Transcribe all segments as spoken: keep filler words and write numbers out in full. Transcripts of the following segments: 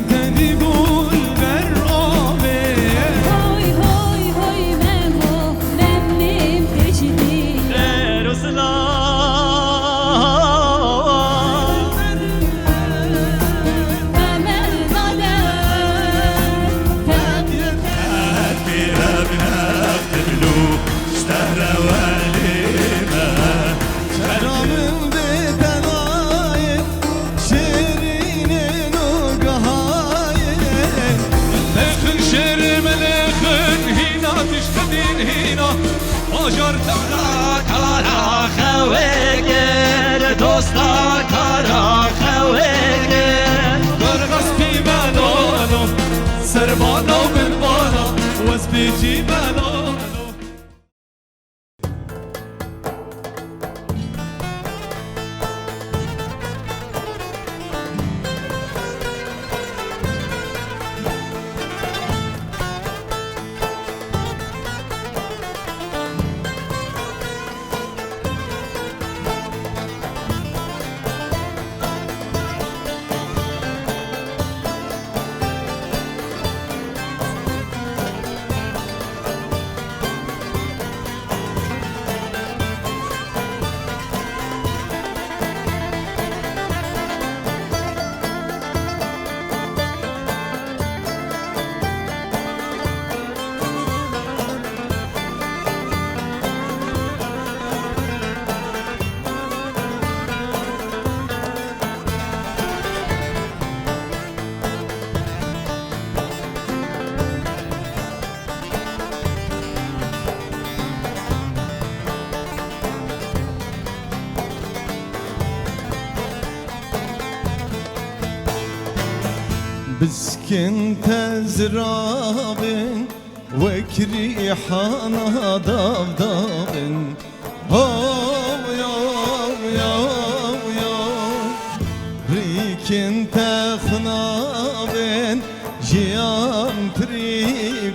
Tedî bûn ber avê. Hoy, hoy, hoy, Memo, Memnî Tecdî. Xêr û silav. Emel Zade. Tedbîre bine qiblo, stehre welî me. Çera min bi tenayê şêrînên û gehayên. Lêxin şêrê me lêxin, hîna tiştedîn hîna, bajar te. Kara, kara xewê kir, dosta kara xewê kir. Kar wespî me nano, ser bana û bin bana, wespî çî me nano. Biskin tezrabin, wek rîhana davdabin. Haw, yaw, yaw, yaw. Rîkin te xunabin, jiyan pirî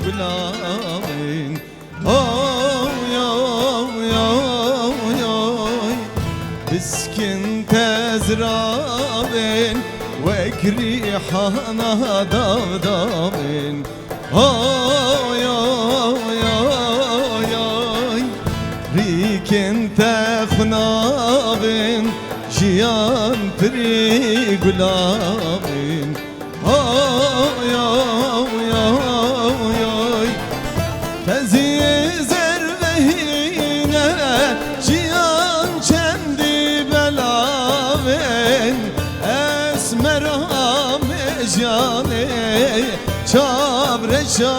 gulabin. Haw, yaw, yaw, yaw. Biskin tezrabin, wek rîhana davdabin. Oy, oy, oy, oy. Rîkin te xunabin, jiyan pirî gulabin. Oy, oy, oy, oy. Kezî zervehîne, jiyan çendî belavin. Esmera me jiyanê, çavreşa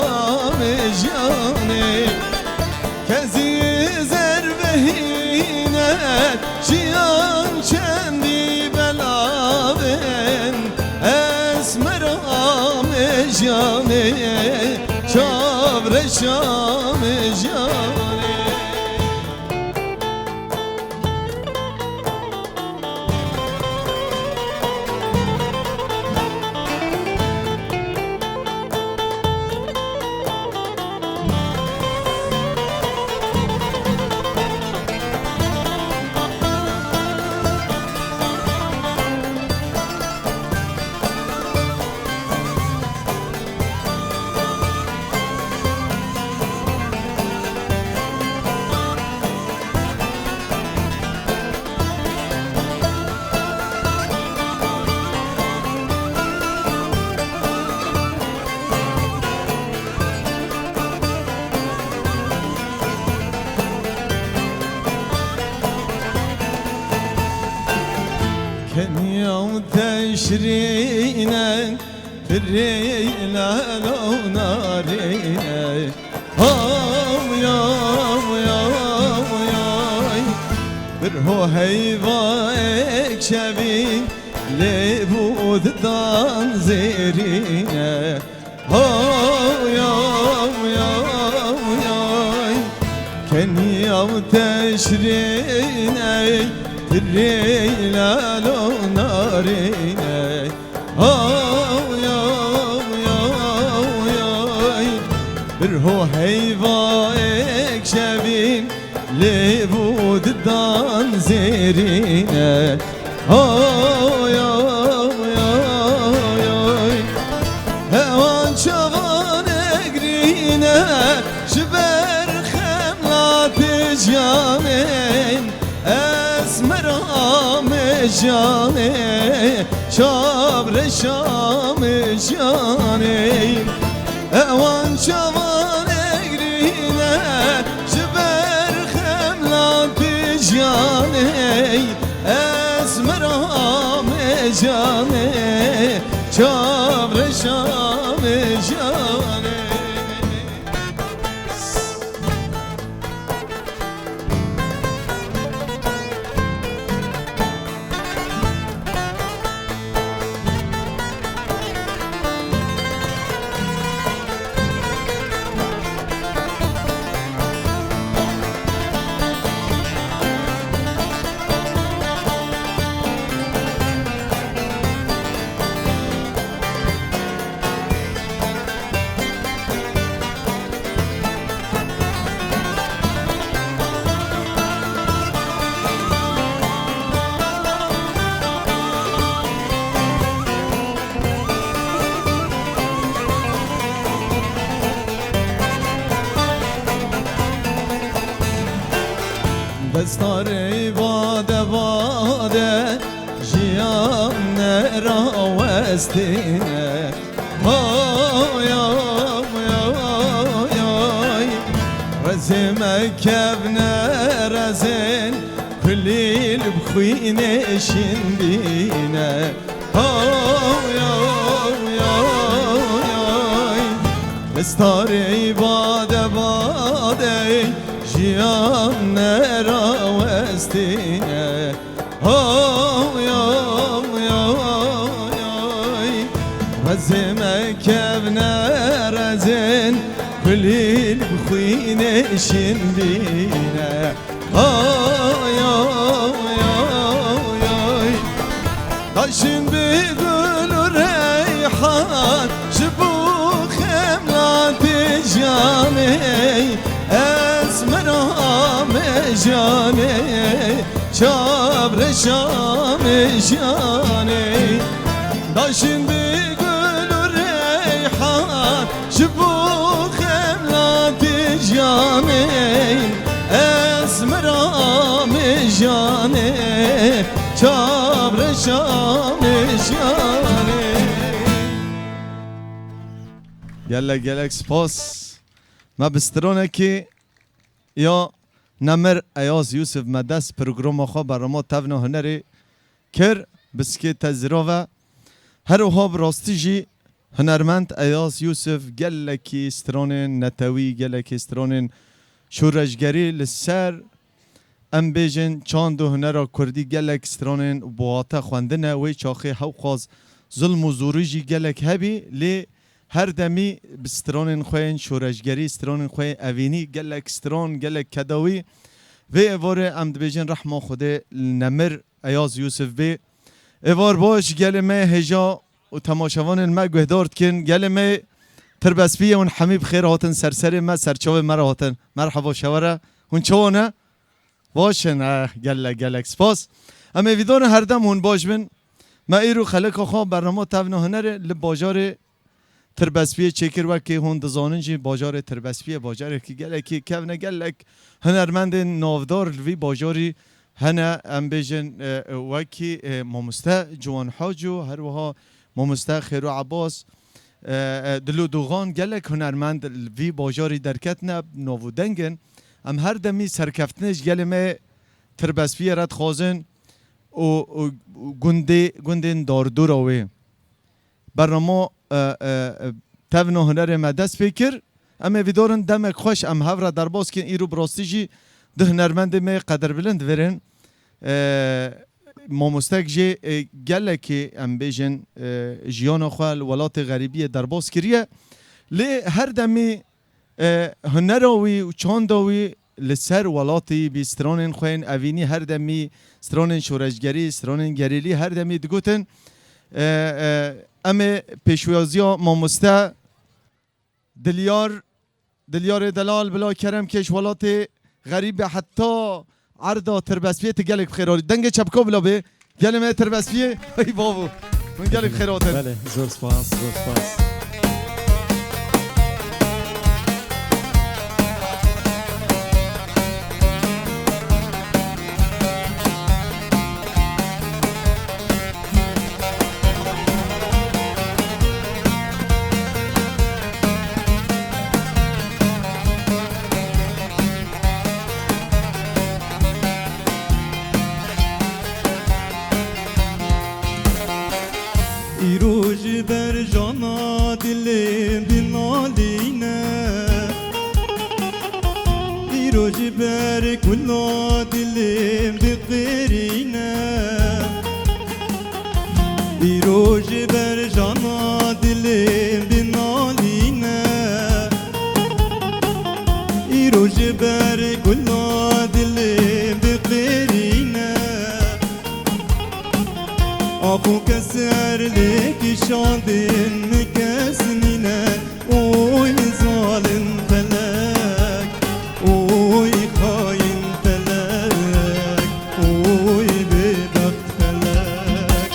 me jiyanê. Kezî zervehîne, jiyan çendî belavin. Esmera me jiyanê, çavreşa me jiyanê. Kenya û teşrîne, birê lalo narîne. Haw, yaw, yaw, yaw. Bir ho heyva ek şevî, lê bû didan zêrîne. Haw, yaw, yaw, yaw. Kenya û teşrîne, birê lalo narîne. Haw, yaw, yaw, yaw. Bir ho heyva ek şevîn, lê bû didan zêrîne. Haw, yaw, yaw, yaw. Canê, çavreşa min canê. Ewan çavan egrîne, ji ber xemla tu canê. Ez mira me canê, çavreşa min canê. Destarê bade bade jiyan nerawestine. Hay, hay, hay, hay. Rezê me kevne rezên, kulî li bi xwînê şindîne. Hay, hay, hay, hay. Destarê bade bade jiyan nerawestine. Hay, hay, hay, hay. Rezê me kevne rezên, kulî li bi xwînê şindîne. Hay, hay, hay, hay. Daşin bi gul û reyhan, ji bo xemla tu canê. Ez mira me canê, çavreşa min canê. Daşin bi gul û reyhan, ji bo xemla tu canê. Ez mira me canê, çavreşa min canê. Gelek, gelek spas. Me bi stranekî ya Nemir Eyaz Yûsif me dest programa xwe, bernama Tevna Hunerê kir, bi sikê te zira ve. Her wiha bi rastî jî hunermend Eyaz Yûsif gelekî stranên netewî, gelekî stranên şoreşgerî li ser, em bêjin, çand û hunera kurdî gelek stranên bi wate xwendine. Wê çaxê hewqas zilm û zorî jî gelek hebî, lê her demî bi stranên xwe yên şoreşgerî, stranên xwe yên evînî, gelek stran, gelek kedawî. Vê êvarê em dibêjin rehma Xwedê li Nemir Eyaz Yûsif bê. Êvar baş, gelê me hêja û temaşevanên me guhdar dikin. Gelê me Tirbespiyê hûn hemî bi xêr hatin, ser serê me, ser çavê me re hatin. Merhaba şewere. Hûn çawa ne? Baş in, eh, gelek, gelek spas. Em ê vîdana herdem hûn baş bin. Me îro xeleka xwe bernama Tevna Hunerê li bajarê Tirbespiyê çêkir. Wekî hûn dizanin jî bajarê Tirbespiyê bajarekî gelekî kevn e, gelek hunermendên navdar li vî bajarî hene. Em bêjin, e, wekî, e, mamoste Ciwan Haco, her wiha mamoste Xêro Ebas, e, e, Dilo Doxan, gelek hunermend li vî bajarî derketine, nav û deng in. Em her demî serkeftinê ji gelê me Tirbespiyê re dixwazin û, û gundê, gundên dardora wê. Bernama, e, e, e, Tevna Hunerê me dest pê kir. Em ê vîdarin demek xweş em hev re derbas kin. Îro bi rastî jî du hunermendê me qederbilind verin. E, mamostek jê, e, gelekî em bêjin, e, jiyana xwe li welatê xerîbiyê derbas kiriye. Lê her demî E, hunera wî û çanda wî li ser welatî bî, stranên xwe yên evînî her demî, stranên şoreşgerî, stranên gerîlî her demî digotin. E, e, em ê pêşwaziya mamoste Dilyar, Dilyarê Delal bila kerem kê ji welatê xerîb be heta Erda Tirbespiyê tu gelek bi xêr hatî. Dengê çepka bila bê. Gelê me Tirbespiyê. Hey bavo. Hûn gelek bi xêr hatin. Belê, zor spas, zor spas. Dilê min nalîne, îro ji ber kula dilê min diqirîne. Îro ji ber jana dilê min nalîne, îro ji ber kula dilê min diqirîne. Apo keser lê kişandin min kes nîne. Oy zalim felek, oy xayin felek, oy bêbext felek.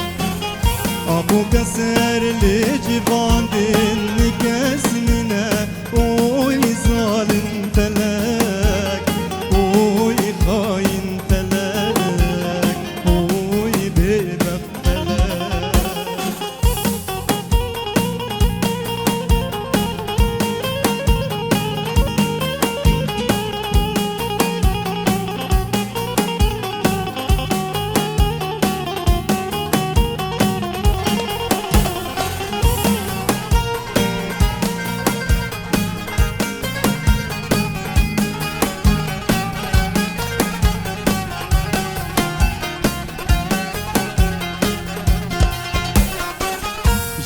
Apo keser lê civandin min kes nîne. Oy zalim felek, oy xayin felek, oy bêbext felek.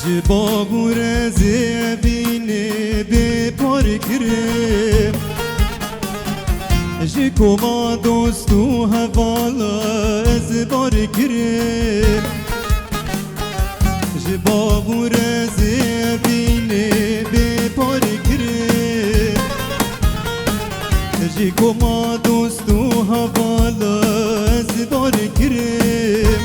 Ji bav û rezê evînê bê par kirim. Ji koma dost û hevala ez bar kirim. Ji bav û rezê evînê bê par kirim. Ji koma dost û hevala ez bar kirim.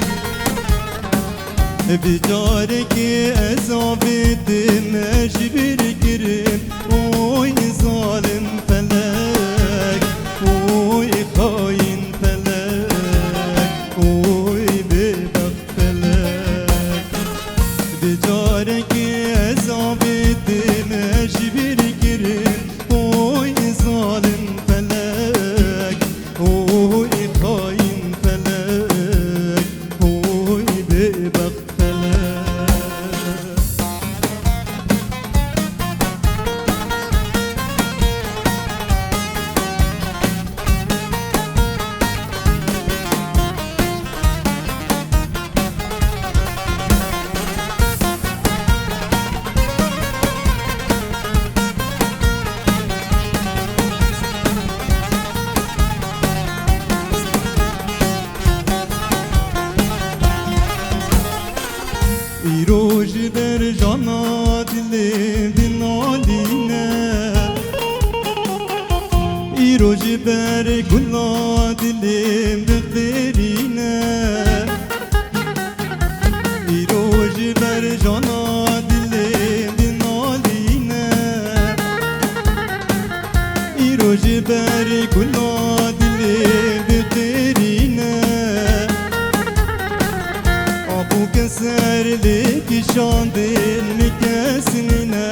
Bi carekê ez avêtim, ez ji bîr kirim. Oy zalim felek, oy xayin felek, oy bêbext felek. Bi carekê ez avêtim, ez ji bîr kirim. Oy zalim felek, oy xayin felek, oy bêbext felek. Îro ji ber jana dilê min nalîne. Îro ji ber gula dilê min diqirîne. Îro ji ber jana dilê min nalîne. Îro ji ber gula dilê min diqirîne. Apo keser lê kişandin min kes nîne.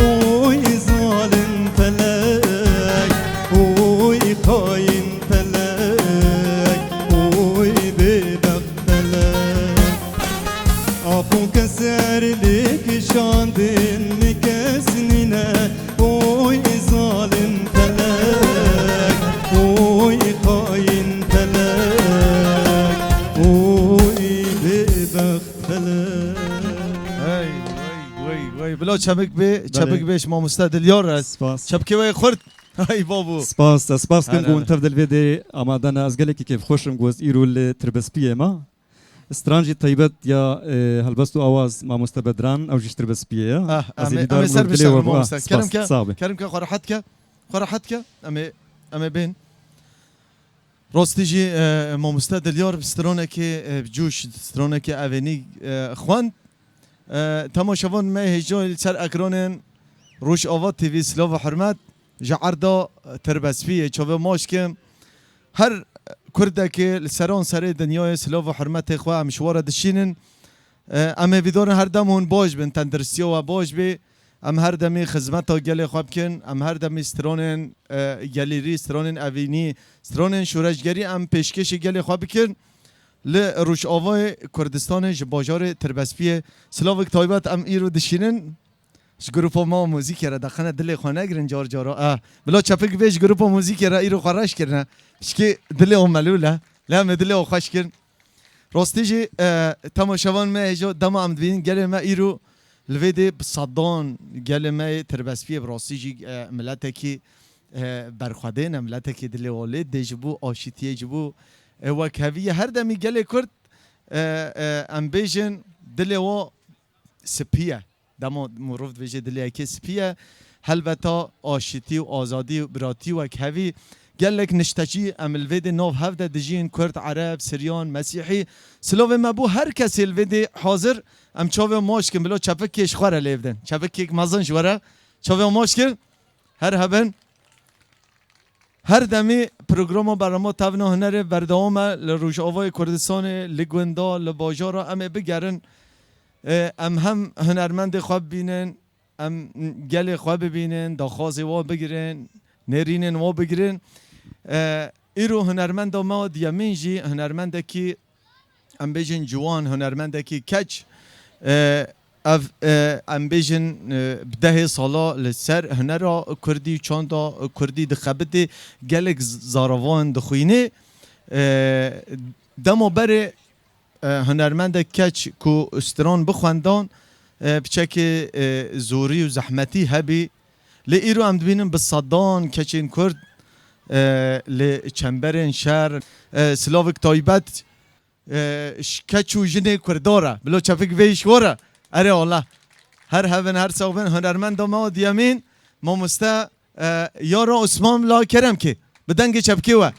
Oy zalim felek, oy xayin felek, oy bêbext felek. Apo keser lê kişandin min kes nîne. Oy zalim felek, oy xayin felek, oy bêbext felek. Hey, wey, wey, wey. Bila çemik bê, belê, çemik bê ji mamoste Dilyar re. Spas. Çepkê we xurt. Hey babo. Spas, ez spas kim ku hûn tev di vê derê amade ne. Ez gelekî kêfxweş im ku ez îro li Tirbespiyê me. Stran jî taybet ya, e, helbest û awaz mamoste Bedran, ew jî ji Tirbespiyê ye. Ah, ez ê em ê, em ê dîdar ser bûm, dilê bişer we bi, ah, mamoste. Spas, kerem ke, sağ be. Kerem ke xwe rehet ke. Xwe rehet ke. Em ê, em ê bên. Rastî jî, e, mamoste Dilyar stranekê, e, bi coş, stranekê evênî, e, xwend. E, temaşevan me hêja li ser ekranên Rojava T V silav û hurmet. Ji erda Tirbespiyê çavê maç kim. Her kurdekê li seran serê dinyayê silav û hurmetê xwe em ji we re dişînin. E, em ê vîdarin her dem hûn baş bin, tenduristiya we baş bê. Em her demî xizmeta gelê xwe bikin. Em her demî stranên, e, gelêrî, stranên evînî, stranên şoreşgerî em pêşkêşî gelê xwe bikin. Li Rojavayê Kurdistanê ji bajarê Tirbespiyê silavek taybet em îro dişînin. Ji grupa me û muzîkê re daxine dilê xwe negirin car cara. Ah, bila çepik bê ji grupa muzîkê re îro xwe reş kirine. Pişkî dilê wan melûl e. Lê em ê dilê wan xweş kirin. Rastî jî, e, temaşevan me hêja dema em dibînin gelê me îro li vê dê bi sedan gelê me yê tirbespiyê bi rastî jî, e, miletekî, e, berxwedê ne, miletekî dilê wan lê dê ji bo aşîtiyê, ji bo, e, wekheviyê her demî gelê Kurd, e, e, em bêjin dilê wan spî ye. Dema mirov dibêje dilê yekê spî ye, helbeta aşitî û azadî û biratî wekhevî gelek niştecî em li vê dê nav hev de dijîn, Kurd, Ereb, Siryan, Mesîhî. Silavê me bo her kesê li vê dê hazir, em çavê maç kin, bila çepikê ji xwe re lê bidin. Çepikek mezin ji we re çavê maç kin. Her hebin. Her demî programa berhema Tevna Hunerê berdewam e li Rojavayê Kurdistanê, li gunda, li bajara em ê bigerin. Ê, em hem hunermendê xwe bibînin, em gelê xwe bibînin, daxwazê wan bigirin, nêrînên wan bigirin. Ê, îro hunermenda me wa diyemîn jî hunermendekî em bêjin ciwan, hunermendekî keç, e, ev, e, em bêjin, e, bi dehê sala li ser hunera kurdî û çanda kurdî dixebitê, gelek z-, zaravan dixwînê. E, dema berê, e, hunermendek keç ku stran bixwendan, e, piçekê, e, zorî û zehmetî hebî. Lê îro em dibînin bi sedan keçên Kurd, e, li çemberên şer, e, silavek taybet, e, ji keç û jinê Kurda re. Bilo çepik vê ji we re. Erê wala. Her hebin, her sax bin. Hunermenda me wa diyemîn, mamoste, e, Yaro Osman la Keremkê. Bi dengê çepikê we.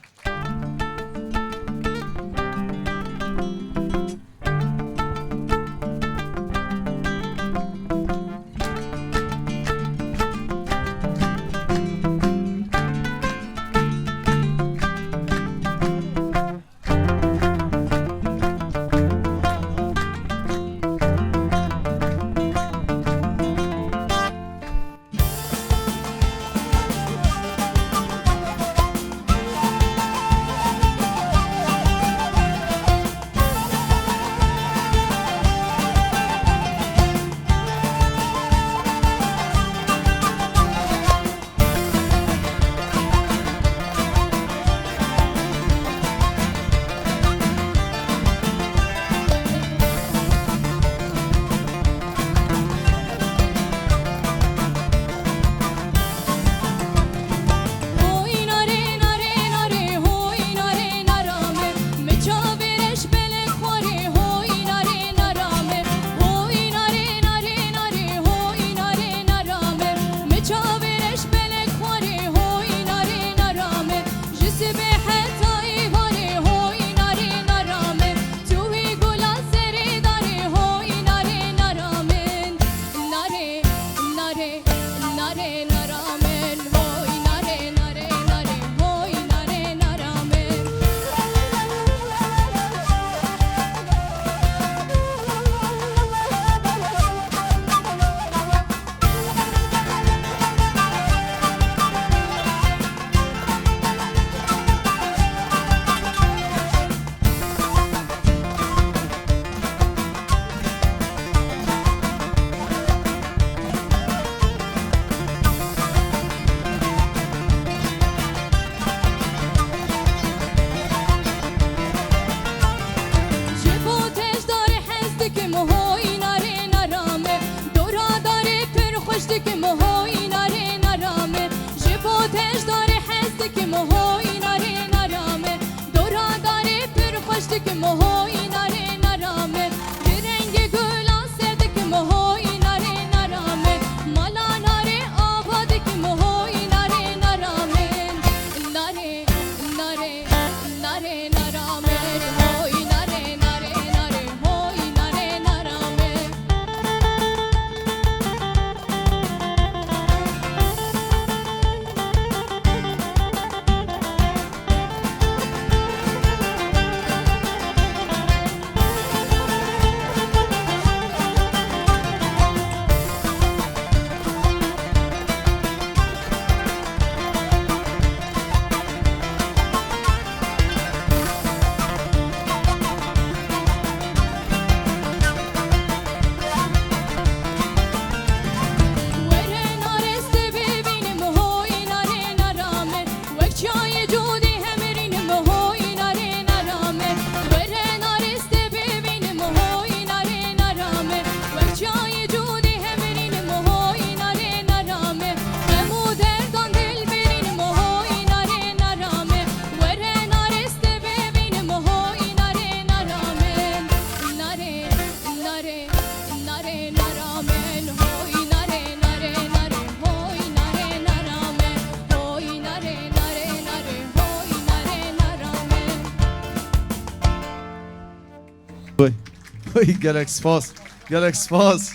Gelek spas. Gelek spas.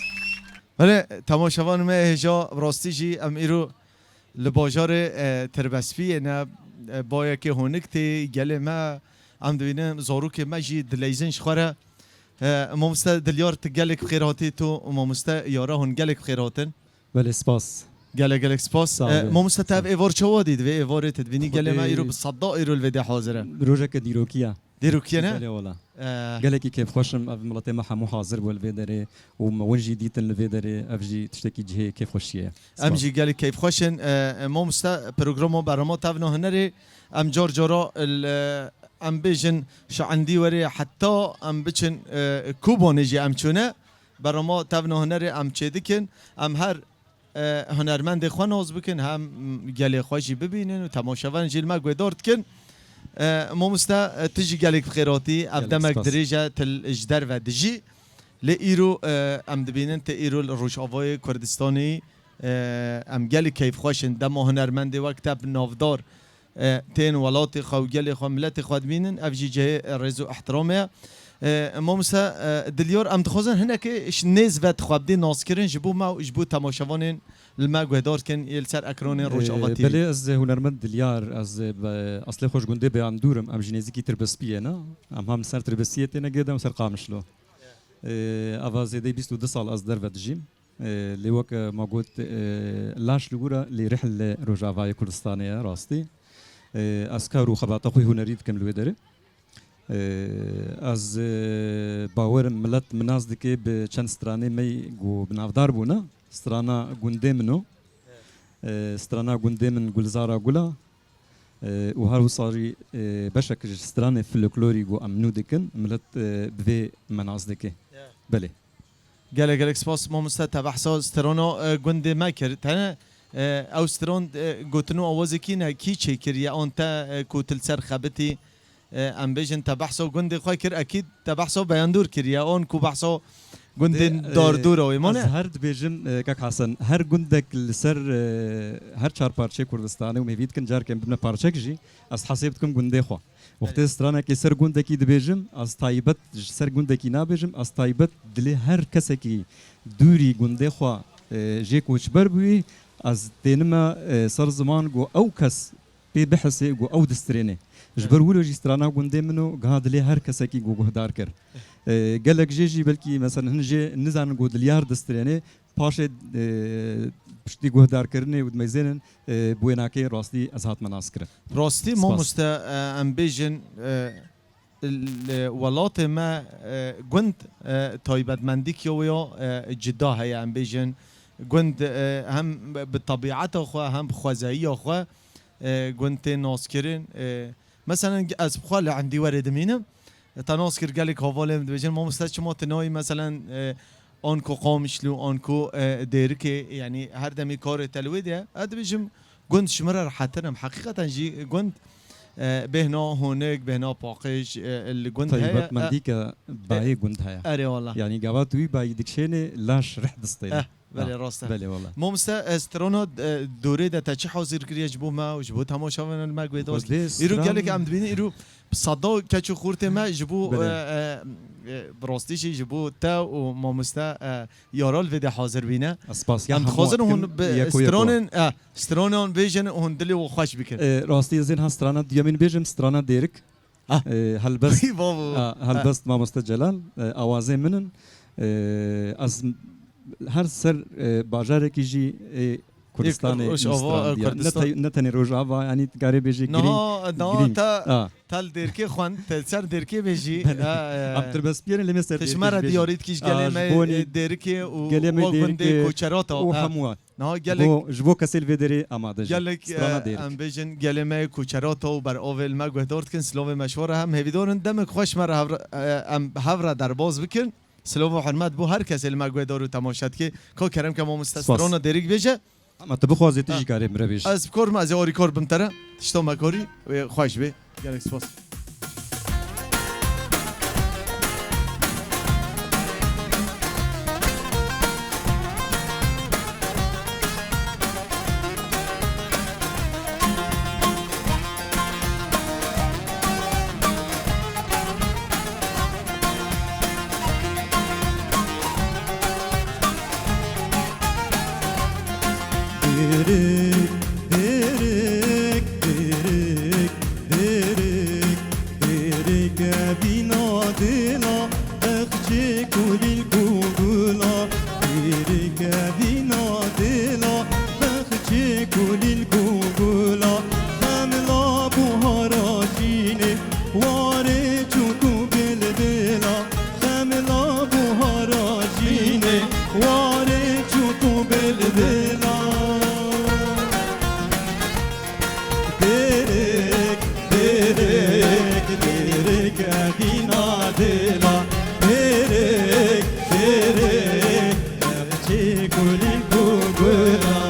Belê, temaşevanê me hêja, bi rastî jî em îro li bajarê, e, Tirbespiyê ne, e, bayekê honik tê, gelê me, em dibînin zarokê me jî dileyzin ji xwe re. E, mamoste Dilyar, tu gelek bi xêr hatî, tu û mamoste Yara hûn gelek bi xêr hatin. Belê, spas. Gelek gelek spas. Sağ E, olun. Mamoste, te ev êvar çawa dît? Vê êvarê te dibînî, gelê me Xwedê îro bi seda îro li vê de hazir e. Rojeke dîrokî ye. Dîrokî ye ne? Belê wala. E, Gelekî kêfxweş im, ev miletê me hemû hazir bû li vê derê û me win jî dîtin li vê derê, ev jî tiştekî cihê kêfxweşiyê ye. Em Spas. jî gelek keyfxweş in. E, e, mamoste, programa berhema tevna hunerê em car cara li, em bêjin şeendî werê heta em biçin, e, Kobanê jî em çûne. Berhema tevna hunerê em çêdikin. Em her, e, hunermendê xwe nas bikin, hem gelê xwe jî bibînin û temaşevan jî li me guhdar dikin. E, mamoste, e, tu jî gelek bi xêr hatî. Ev Gelek demek spas. dirêj e, tu l-, ji derve dijî. Lê îro, e, em dibînin tu îro li Rojavayê Kurdistanê, e, em gelek keyfxweş in. Dema hunermendê wek te bi navdar, e, tên welatê xwe û gelê xwe, miletê xwe dibînin, ev jî cihê, e, rêz û ihtiramê ye. E, mamoste, e, Dilyar, em dixwazin hinekê ji nêz ve dixwe bidê naskirin ji bo me û ji bo temaşevanên li me guhdar dikin yê li ser ekranên Rojava E, T V. Belê, ez hunermend Dilyar, ez, e, be-, eslê xwe ji gundê Beyandûr im, em jî nêzîkî Tirbespiyê ne. Em hem li ser Tirbespiyê têne girêdan û ser Qamişlo. E, ava zêdeyî bîst û du sal ez derve dijîm. E, lê wek, e, ma got, e, laş li wir e, lê rih li Rojavayê Kurdistanê ye, rastî. E, ez kar û xebata xwe hunerî dikim li wê derê. E, ez, e, bawer im milet min nas dike bi çend stranê me ku bi navdar bûne. Strana gundê min o. E, strana gundê min Gulzara Gula. E, û her wisa jî, e, beşek ji stranê folklorî ku em nû dikin, milet, e, bi vê me nas dike. Ya. Belê. Gelek gelek spas mamoste, te behsa strana, e, gundê me kir. Tene, e, ew stran, e, gotin û awazekî ne, kî çêkiriye an te, e, ku tu li ser xebitî, e, em bêjin te behsa gundê xwe kir, ekîd te behsa Beyandûr kiriye an ku behsa gundên Dê, e, dardûra wê mane? Ez her dibêjim, e, kak Hesen, her gundek li ser, e, her çar parçeyê Kurdistanê û mêvî dikin carkên bibine parçek jî, ez hesêb dikim gundê xwe. Wextê stranekê ser gundekî dibêjim, ez taybet ji ser gundekî nabêjim, ez taybet dilê her kesekî dûrî gundê xwe, e, jê koçber bûyî, ez tênime, e, ser ziman ku ew kes pê bihesê ku ew distrênê. Ji ber wilo jî strana gundê min û giha dilê her kesekî ku guhdar kir. E, gelek jê jî belkî mesela hin jê nizanin ku Dilyar distrênê, paşê, e, piştî guhdarkirinê û dimeyzênin, e, bi wênakê rastî ez hatime naskirin. Rastî Spas. mamoste, e, em bêjin, e, li welatê me, e, gund, e, taybetmendîkê wê ya, e, cida heye, em bêjin. Gund, e, hem bi tebîeta xwe, hem bi xwezeyiya xwe, e, gund tê naskirin. E, meselen, ez bi xwe li Endîwerê dimînim. Te nas kir gelek hevalê min dibêjin, mamoste çima tu nayî, meselen, e, anku Qamişlo, anku, e, Dêrikê, yanî her demî karê te li wê de ye. Ez dibêjim, gund ji min re rehetin im. Heqîqeten jî gund, e, bêhna honik, bêhna paqij, e, li gund heye. Taybetmendîke E, bayê gund heye. Erê wala. Yanî gava tu wî bayî dikişênê, laş rih distêne. Eh, belê, Ha, rast e. Belê wala. Mamoste, e, strana, e, dorê de te çi hazir kiriye ji bo me û ji bo temaşevanên me guhêdar? Xwedê Îro stran gelek em dibînin, îro bi seda keç û xurtê me ji bo, Belê. e, e, e, bi rastî jî ji bo te û mamoste, e, Yara li vê de hazir bîne. Ez spasiya Em hemû dixwazin dikim, hûn bi yeko yeko. stranên, e, stranan bêjin û hûn dilê wan xweş bikin. E, rastî ez ên ha strana duyemîn bêjim, strana Dêrik. Ah. E, helbest, Bavo. Ha, helbest mamoste Celal, e, awazê min in. E, ez her ser, e, bajarekî jî, e, Kurdistanê Rojava, e, strandiya. Ne Kurdistan. te-, ne tenê Rojava, yanî dikarê bêjê Niha, girîng, niha girîng. te, Ha. te li Dêrikê xwend, te li ser Dêrikê bêjî. Belê. Ha, e, Em tirbespiyê ne, lê me ser Te ji Dêrikê me re jî bêjin. diyarî dikî ji Ha, gelê ji me, bonê e, Dêrikê û gelê me wa gundê Dêrikê Koçerata. û Ha. hemû. Niha gelek Bo, ji bo kesê li vê derê amade jî. Gelek, Strana e, Dêrik. em bêjin gelê me Koçerata û ber avê li me guhdar dikin, silavê me ji we re hem hêvîdar in. Demek xweş me re hev re, e, em hev re derbas bikin. Silav û hurmet bo her kesê li me guhdar û temaşe dike. Ka kerem ke mamoste Spas. Strana Dêrik bêje. Ama tu bixwazê tu Ha. jî karê min re bêjî. Ez bi kor me, ez ê arîkar bim te re. Tişta me karî, wê xweş bê. Gelek spas. Dêrik, dêrik, dêrik, dêrik, dêrik, evîna dêla, bexçê kulîlk û gula. Dêrik, evîna dêla, bexçê kulîlk û gula. Xemla buhara jînê, warê çûk û bilbila. Xemla buhara jînê, warê çûk û bilbila. Dêrik, dêrik, dêrik, evîna dêla. Dêrik, dêrik, bexçê kulîlk û gula.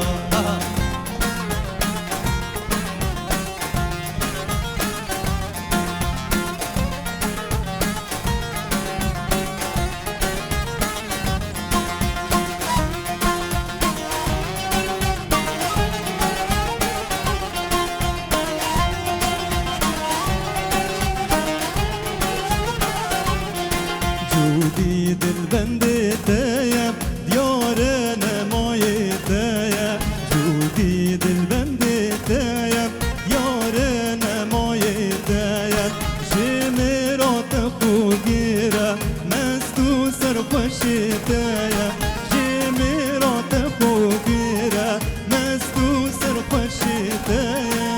Cûdî dilbendê te ye, diyare nemayê te ye. Cûdî dilbendê te ye, diyare nemayê te ye. Ji mêra te xwe gêre, mest û serxweşê te ye. Ji mêra te xwe gêre, mest û serxweşê te ye.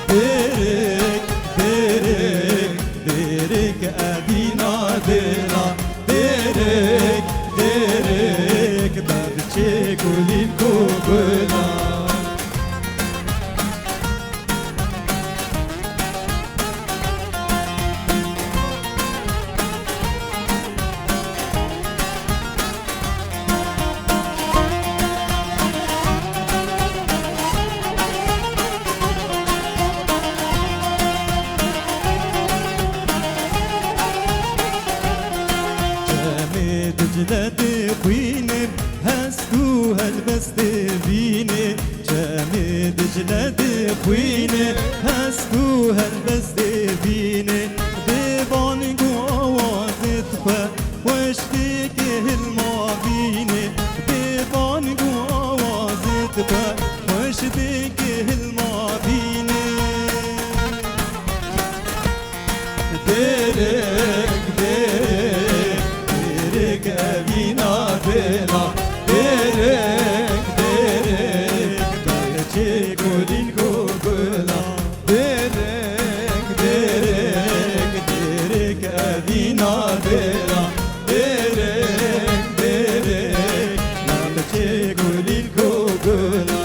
Dêrik, dêrik, dêrik, evîna dêla. Dêrik, dêrik, bexçê kulîlk û gula. Çemê Dicle dixwîne, hest û helbestê vînê. Çemê Dicle dixwîne, hest û helbestê vînê. Bê bang û awazê xwe, xweş dike hilma vînê. Bê bang û awazê xwe, xweş dike hilma vînê. Dêrik, dêrik, dêrik, evîna dêla. Dêrik, dêrik, bexçê kulîlk û gula. Dêrik, dêrik, dêrik, evîna dêla. Dêrik, dêrik, bexçê kulîlk û gula.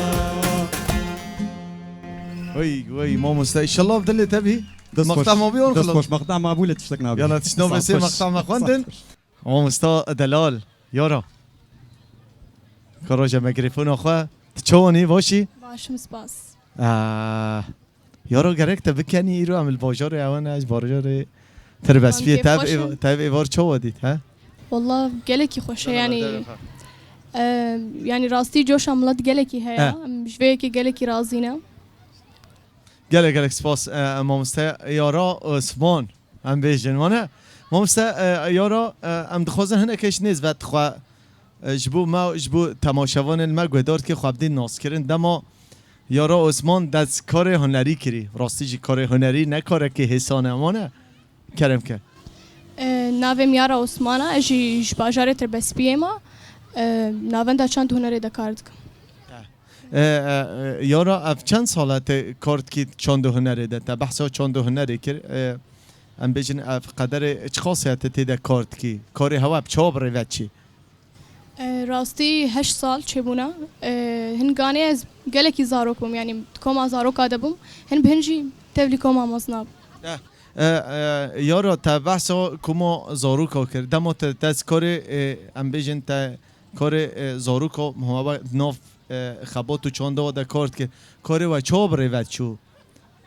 Wey, wey, mamoste, inşallah bi dilê te bî. Dest xweş. Maqta ma bû, dest xweş. Maqta ma bû, lê tiştek nabî. Yana tişt nabê sê maqta me xwendin. Mamosta Delal, yara. Ka roja mikrofona xwe. Tu çawanî, başî? Başim, spas. Aa, yara gerek te bikenî, îro em li bajarê ewe ne, ez bajarê Tirbespiyê. Tev êv-, tev êvar çawa dît, he? Walla gelekî xweş e, yanî, e, yanî rastî coşa milet gelekî heye. Em ji vê yekê gelekî razî ne. Gelek gelek spas, e, mamoste Yara Osman. Em bêjin, wane. Mamoste, e, Yara, e, em dixwazin hinekê ji nêz ve xwe, e, ji bo me, ji bo temaşevanên me guhdar dike xwe bidîn naskirin. Dema Yara Osman dest karê hunerî kirî. Rastî jî karê hunerî ne karekê hêsan e, wane. Kerem ke. E, navê min Yara Osman e, ez jî ji bajarê Tirbespiyê me. E, navenda çand û hunerê de kar dikim. E, e, e, Yara, ev çend sal e te kar dikî çand û hunerê de? Te behsa çand û hunerê kir. E, em bêjin ev qederê çiqasê te tê de kar dikî? Karê hewa bi çawa bi rêve çî? E, rastî heşt sal çêbûne. E, hin ganê ez gelekî zarok bûm, yanî di koma zaroka de bûm. Hin bi hin jî tevlî koma mezin a bûm. E, e, e, Yara, te behsa koma zaroka kir. Dema te dest karê, e, em bêjin te karê, e, zaroka, muhaba-, nav, e, xebat û çanda de kar dikir. Karê we çawa bi rêve çû?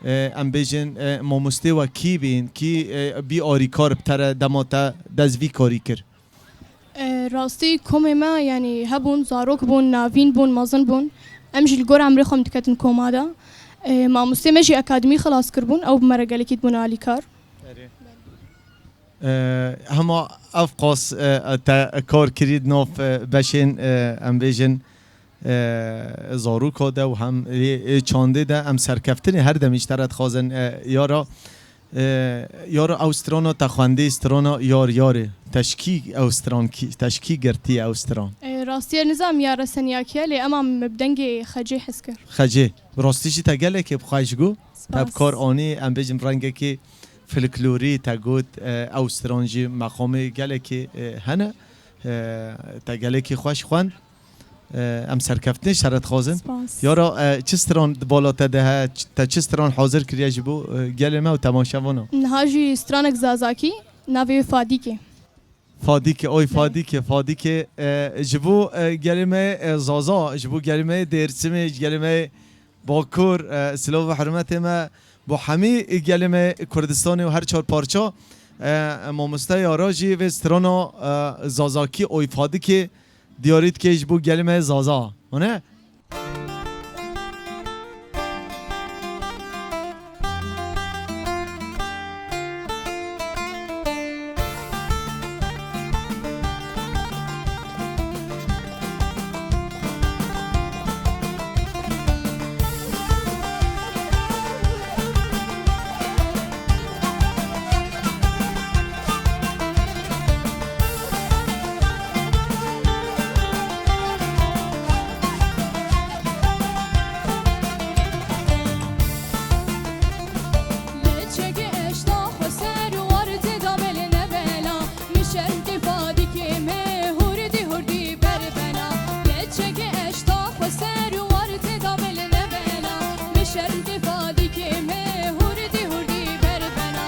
E, em bêjin, e, mamostê we kî bîn, kî, e, bî arîkar bi te re dema te dest vî karî kir? E, rastî komê me, yanî hebûn, zarok bûn, navîn bûn, mezin bûn. Em jî li gor emrê xwe em diketin koma de. E, mamostê me jî akademî xilas kiribûn, ew bi me re gelekî dibûn alîkar. Erê. E, hema ev qas, e, te kar kirî di nav, e, beşên, e, em bêjin, e, zaroka de û hem ê, ê çandê de em serkeftinê her demî ji te re dixwazin, e, yara. E, yara ew strana te xwendî, strana Yar Yarê. Te ji kî ew stran kî, te ji kî girtiye ew stran? E, rastî ez nizam ya reseniyakiye, lê ema min bi dengê Xecê hez kir. Xecê. Bi rastî jî te gelekê bi xweş got. Te bi Spas. kar anî, em bêjin rengekî folklorî te got, e, ew stran jî meqamê gelekî, e, hene. E, te gelekî xweş xwend. E, em serkeftinê ji te re dixwazin. Spas. Yara, e, çi stran di bala te de he? Ç-, te çi stran hazir kiriye ji bo, e, gelê me û temaşevana? Niha jî stranek zazakî, navê wê Fadîk e. Fadîk e, oy Belê. Fadîk e, Fadîk e. E, ji bo, e, gelê me, e, Zaza, ji bo gelê me Dêrsimê, ji gelê me Bakur, e, silav û hurmetê me bo hemî gelê me Kurdistanê û her çar parça, e, mamoste Yara jî vê strana, e, zazakî oy Fadikê diyarî dike ji bo gelê me Zaza. Hone? Leçekê eşta xwe ser û ardê da belê nebela. Min şertê Fadikê me hurdî hurdî berbena. Leçekê eşta xwe ser û ardê da belê nebela. Min şertê Fadikê me hurdî hurdî berbena.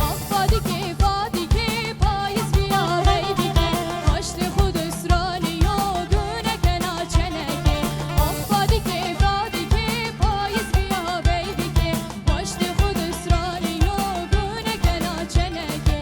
Ax Fadikê, Fadikê, payîz biya beydikê. Paştê xwe distranî yo gune kena çenekê. Ax Fadikê, Fadikê, payîz biya beydikê. Paştê xwe distranî yo gune kena çenekê.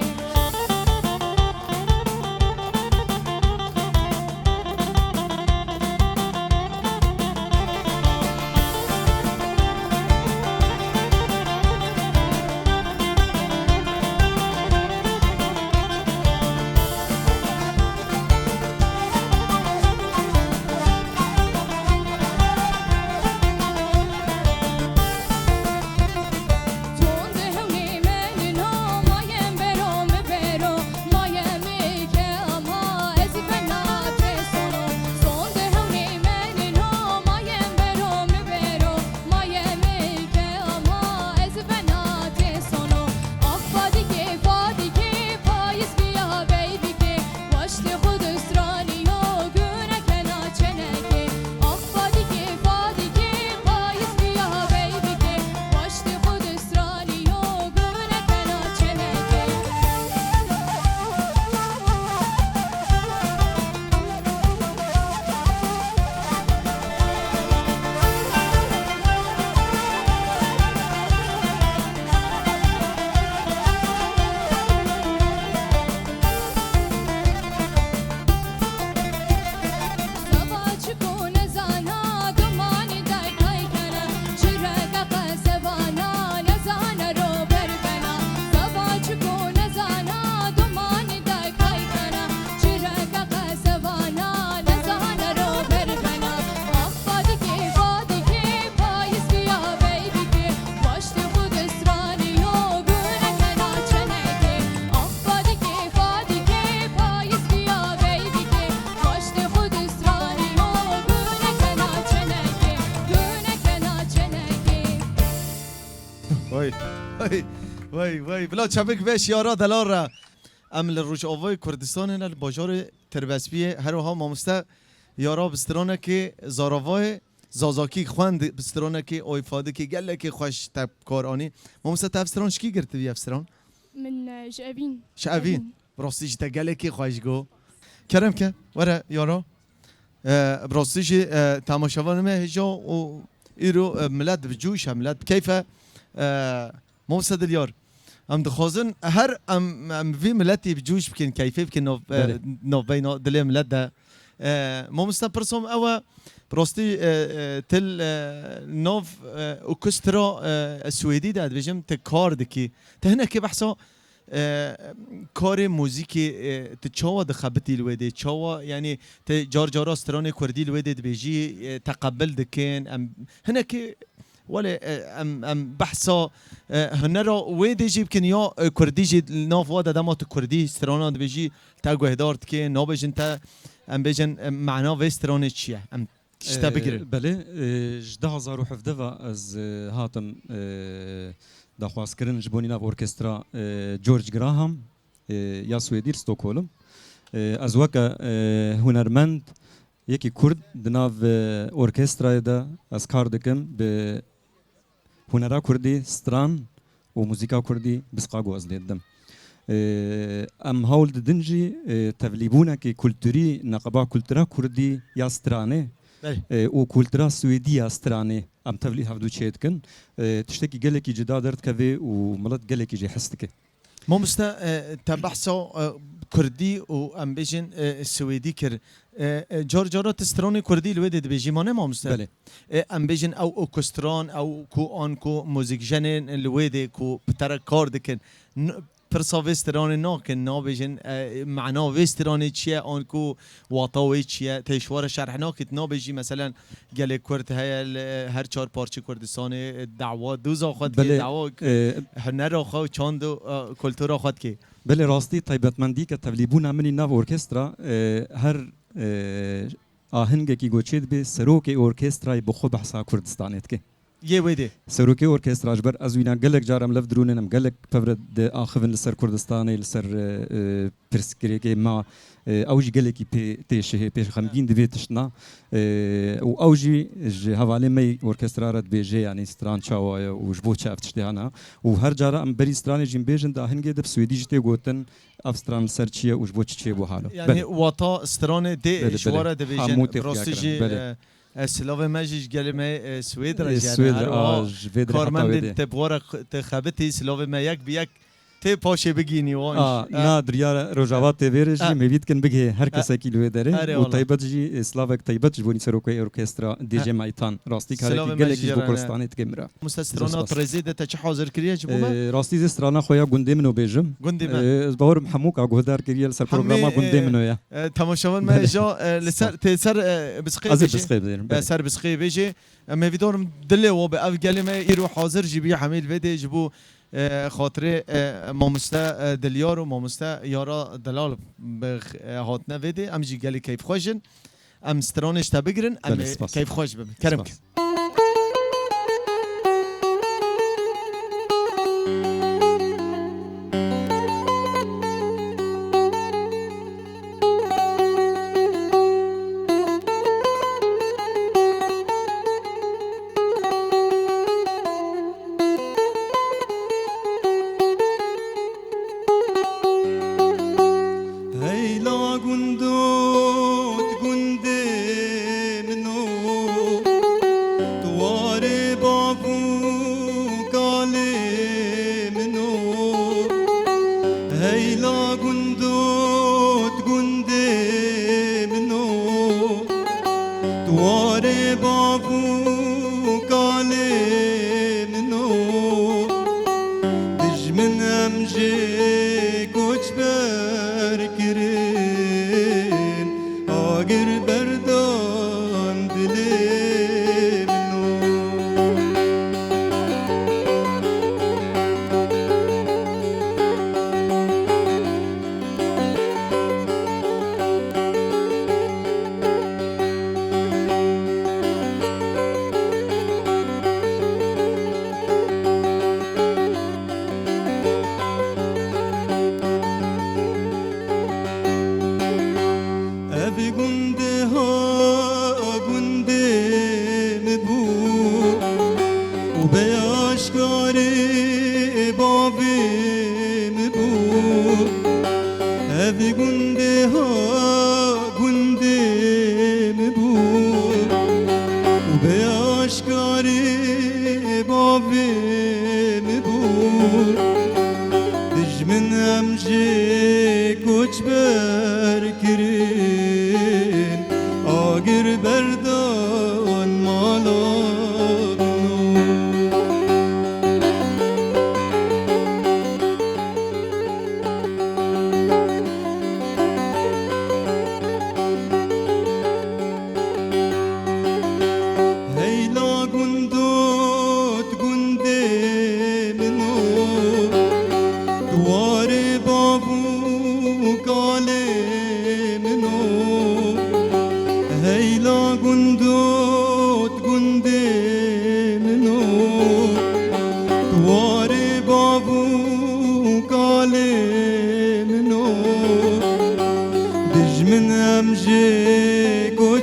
Vay, vay, vay, vay. Bila çepik beş Yara delal re. Em li Rojavayê Kurdistanê ne, li bajarê Tirbespiyê. Her wiha mamoste Yara bi stranekê zaravayê zazakî xwend, bi stranekê oy Fadikê gelekê xweş te bi kar anî. Mamoste, te ev stran ji kî girtiviye ev stran? Min, e, ji Evîn. Ji Evîn. Evîn. Bi rastî jî te gelekî xweş got. Kerem ke, were Yara. E, bi rastî jî, e, temaşevanê me hêja û îro, e, milet bi cûş e, milet bi keyf e. E, Mamoste Dilyar, em dixwazin her em, em vî miletî bi cûş bikin, keyfê bikin nav, e, Belê. navbeyna dilê milet de. E, mamoste, pirsom ew e, bi rastî, e, e, til, e, nav, e, û kustira, e, Swêdî de dibêjim, tu kar dikî. Tu hinekê behsa e, karê muzîkê, e, tu çawa dixebitî li wê dê? Çawa, yanî, tu car cara stranê kurdî li wê dê dibêjî, e, teqebil dikin? Em hinekî, welê, e, em, em behsa, e, hunera wê dê jî bikin ya, e, kurdî jî li nav wa de dema tu kurdî strana dibêjî, te guhdar dikin, nabêjin te, em bêjin, e, mana vê stranê çi ye? Em tişte Ee, bigirin. Belê, e, ji du hazar û hevdeh ve ez, e, hatim, e, daxwazkirin ji bo nînav orkestra, e, George Graham, e, ya Swêdî li Stockholm. E, ez weke, e, hunermend, yekî Kurd di nav, e, orkestrayê de ez kar dikim, bi hunera Kurdî, stran û muzîka Kurdî bisqa ku ez lê didim. Ee, em hewl didin jî, e, tevlîbûnekê kulturî, neqeba kultura Kurdî ya stranê, Belê. e, û kultura Swêdî ya stranê em tevlî hevdû çê dikin. E, tiştekî gelekî cida derdikeve û milet gelekî jê hez dike. Mamoste, e, te behsa, e, Kurdî û em bêjin, e, Swêdî kir. E, e, car cara tu stranê Kurdî li wê dê dibêjî, ma ne mamoste? Belê. E, em bêjin ew orkestran, ew ku an ku muzîkjenên li wê dê ku bi te re kar dikin. N-, pirsa vê stranê nakin, nabêjin, e, mana vê stranê çi ye, an ku wata wê çi ye, tê ji we re şerh nakit, nabêjî, meselen, gelê Kurd heye li her çar parçê Kurdistanê, e, dawa doza xwe dike, Belê, dawa e, hunera xwe, çand û, e, kultura xwe dike. Belê, rastî taybetmendî ke tevlîbûna min î nav orkestra, e, her, e, ahengekî goçê dibe, serokê orkestrayê bi xwe behsa Kurdistanê dike. Yê wê dê. Serokê orkestra ji ber ez wîna gelek car em lev dirûnin, em gelek pevre diaxivin li ser Kurdistanê, li ser, e, e, pirsgirêkê me, e, ew jî gelekî pê têşihê, pê xemgîn divê tiştna. E, û ew jî ji hevalê me yî orkestra re dibêje, yanî stran çawa ye û ji bo çi ev tiştê hene. Û her cara em berî stranê jî bêjin, dahingê de bi swêdî jî tê gotin, ev stran li ser çi ye û ji bo çi çêbû halo. Yanî Belê. wata stranê dê Belê, ji belê. we re dibêjin. Hemû tê Rastî xuya jî, kirin, belê. e, e, silavê me jî ji gelê me, e, Swêd re E, jî hene. Swêd Her re, wiha a, ji vê derê heta wê karmendên dê. te bi we re x-, te xebitî, silavê me yek bi yek tê paşê bigihînî wan jî. A, E, na diryara Rojava e, T V re jî e, mêvî dikin bigihê her e, kesekî li wê derê Erê û wala. taybet jî, e, silavek taybet ji bo nî serokê orkestra D J E, Maytan. Rastî silavê karekî me gelekî jî ji bo jê re ne. Kurdistanê dike min re. Mamoste, Spas, strana spas. Trêzê de te çi hazir kiriye ji bo me? Ee, rastî zê strana xwe ya gundê min o bêjim. Gundê me. Ee, ez bawerim hemû ka guhdar kiriye li ser Hemê, programa gundê ee, min o ye. ee, temaşevan me Belê. ja, ee, li ser, Spas. tê ser, ee, bisqê Ez ê bêjê. bisqê bêjim, Ee, belê. ser bisqê bêjê. Em hêvîdar im dilê we bi ev gelê me îro hazir jî bî hemî li vê dê ji bo, ee, xatirê, ee, mamoste, ee, Dilyar û mamoste Yara Delal bi, ee, hatine vê dê. Em jî gelê keyfxweş in. Em stranê ji te bigirin, em Belê, ê spas. keyfxweş bibin. Kerem Spas. kir. Heyla gundo di gundê min o, tu warê bav û kalê min o. Heyla gundo di gundê min o, tu warê bav û kalê min o. Dijmin em jê koçber kirin, agir berdan dilê min o. Ev gundê ha gundê min bû û bê aşkarê bavê min bû. Ev gundê ha gundê min bû û bê aşkarê bavê min bû. Dijmin em jê koçber kirin, a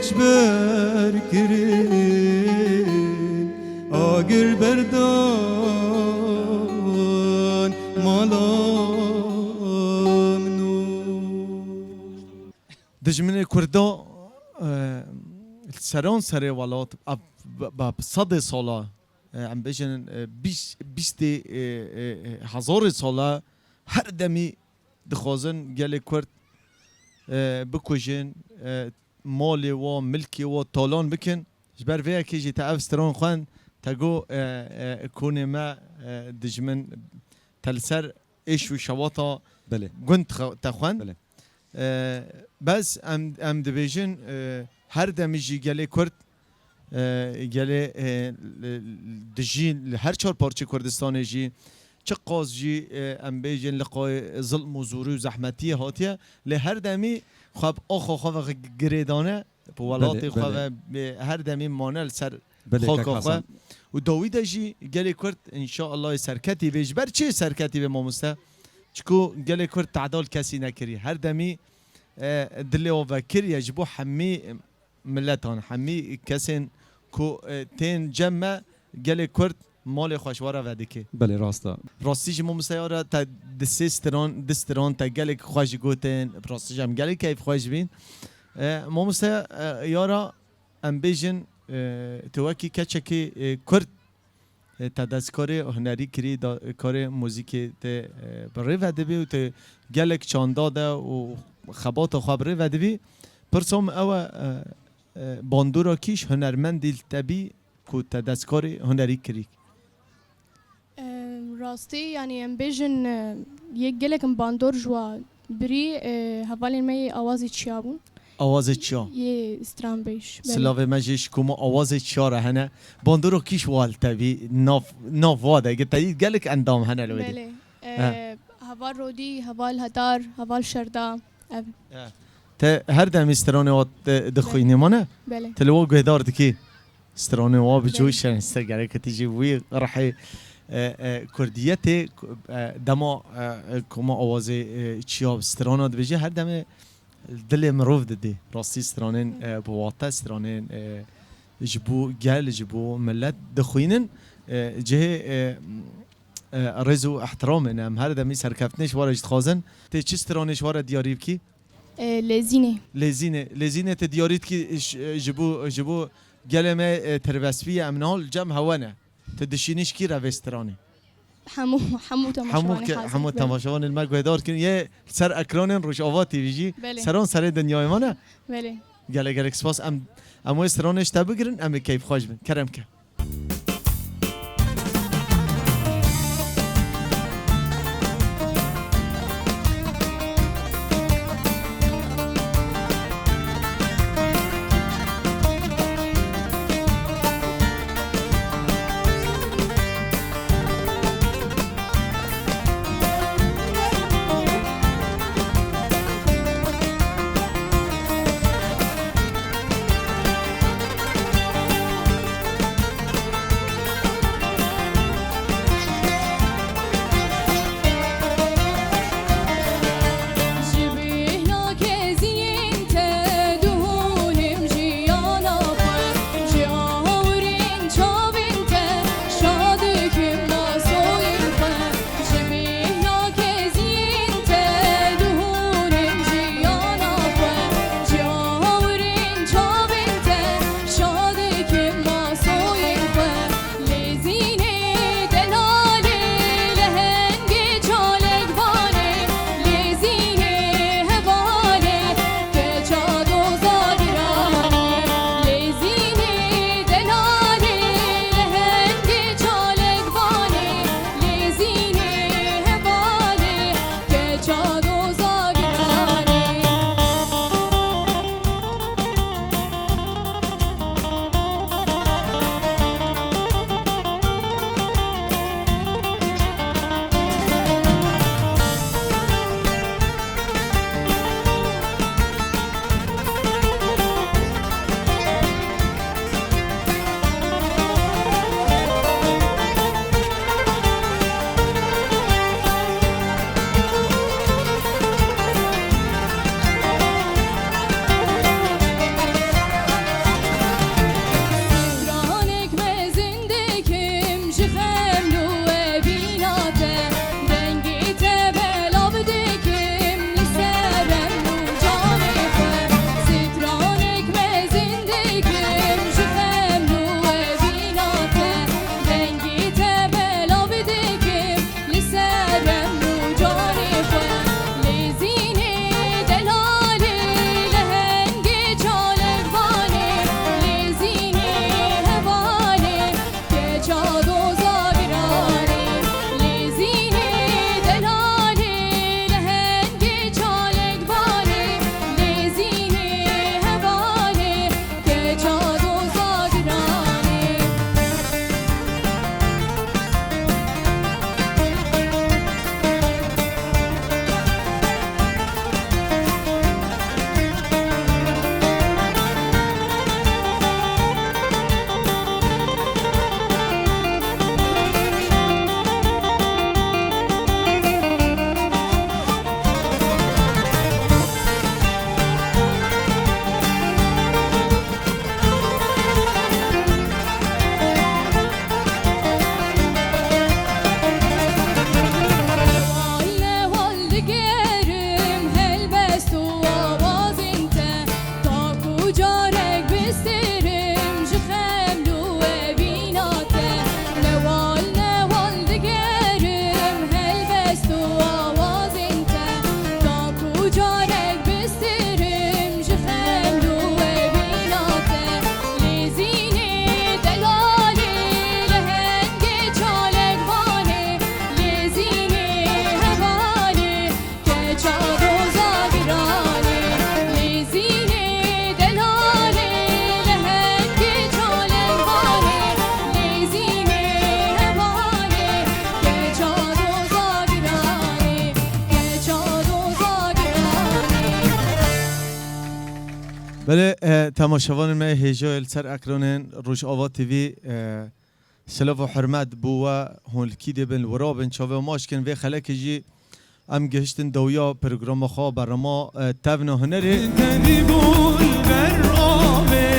Ji ber kirin agir berdan mala min û. Dijminê Kurda, e, li seran serê welat, ev, bi, bi sedê sala, e, em bêjin, e, bîst, bîstê, e, e, e, hezarê sala her demî dixwazin gelê Kurd, e, bikujin, e, malê wa, milkê wa talan bikin. Ji ber vê yekê jî te ev stran xwend, te got, e, e, konê me, e, dijmin te li ser êş û şewata Belê. gund xe-, te xwend. Belê. E, bes em, em dibêjin, e, her demî jî gelê Kurd, e, gelê, e, li, dijî li her çar parçê Kurdistanê jî çiqas jî, e, em bêjin li qayê zilm û zorî û zehmetiyê hatiye, lê her demî xwe bi axa xwe ve girêdane, bi welatê Belê, xwe belê. ve, e, her demî mane li ser Belê, xaka kek xwe. Hasan. Û dawî de jî gelê Kurd înşaallah serketî bê. Ji ber çi serketî bê mamoste? Çiku gelê Kurd tehdal kesî nekiriye. Her demî, e, dilê wan vekiriye ji bo hemî miletan, hemî kesên ku, e, tên cem me, gelê Kurd malê xwe ji we re vedike. Belê, rast e. Rastî jî mamoste yara te di sê stran, di stran te gelek xweş gotin, rastî jî em gelek keyf xweş bîn. E, mamoste, e, yara em bêjin, e, tu wekî keçekê, e, Kurd, e, te destkarê hunerî kirî, da, karê muzîkê te, e, bi rê ve dibî û te gelek çanda de û xebata xwe bi rê ve dibî. Pirsa min ew e, e, e, bandora kîş hunermendî li te bî ku te destkarê hunerî kirî? Em, rastî, yanî em bêjin, e, yek gelek in bandor ji wa birî, e, hevalên me yê awazê çiya bûn. Awazê çiya? Yê stranbêj, belê. Silavê me jî ji koma awazê çiya re hene. Bandora kîş wa li te bî, nav, nav wa de, te yî gelek endam hene li wê dî. Belê. E, Ha. heval Rodî, heval Hedar, heval Şerda, ev. E, te her demî stranê wa te dixwînî, mane? Belê. Te li wa guhdar dikî? Stranê wa bi Belê. coş e, ser gerek tu jî wî rihê, e, e, kurdiyetê, e, dema, e, e, koma awazê, e, çiya strana dibêje, her demê dilê mirov didê. Rastî stranên, e, bi wate, stranên, e, ji bo gel, ji bo millet dixwînin, e, cihê, e, e, rêz û ihtiramê ne. Em her demî serkeftinê ji we re jî dixwazin. Tê çi stranê ji we re diyarî bikî? E, Lêzînê. Lêzînê. Lêzînê te diyarî dikî, e, ş-, e, ji bo, ji bo gelê me, e, terbestbî ye, em niha li cem hewe ne. Tu dişînî ji kî re vê stranê? Hemû, hemû Hemû temaşevanê ke-, hazir, hemû belê. temaşevanên me guhdar kirin. Yê li ser ekranên Rojava T V jî Belê. seran serê dinyayê me ne. Belê. Gelek gelek spas. Em, em wê stranê ji te bigirin, em ê keyfxweş bin. Kerem ke. Carek bistirim ji xemlû evîna te. Newal newal digerim helbest û awazên te. Ta ku carek bistirim ji xemlû evîna te. Lêzînê delalê lehengê çalek vanê. Lêzînê hevalê Keça doza giranê, lêzînê delalê, lehengê çalemvanê, lêzînê hevalê, keça doza giranê, keça doza giranê. Belê, e, temaşevanên me hêja li ser ekranên Rojava T V, e, Silav û hurmet bo we, hûn li kî dê bin, li wira bin, çavê we maç kin, vê xelekê jî em gihiştin dawiya programa xwe, berama, e, Tevna Hunerê. Tedî bûn ber avê.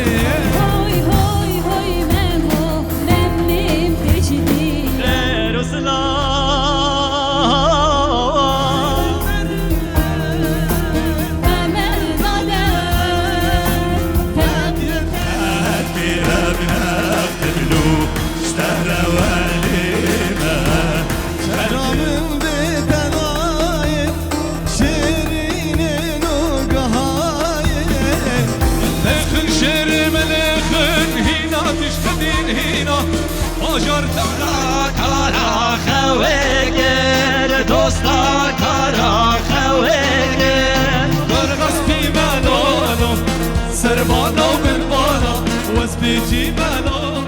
Hoy, hoy, hoy, Memo, Memnêm Tecdî. Xêr û silav. Emel Zade. Şehra min bê tenayê, şêrînên û gehayê. Lêxin şêrê me lêxin, hîna tiştedîn hîna. Bajar tara kara xewê kir, dosta kara xewê kir. Berxastî me nano, serbana û binbana, wez pêçî me nano.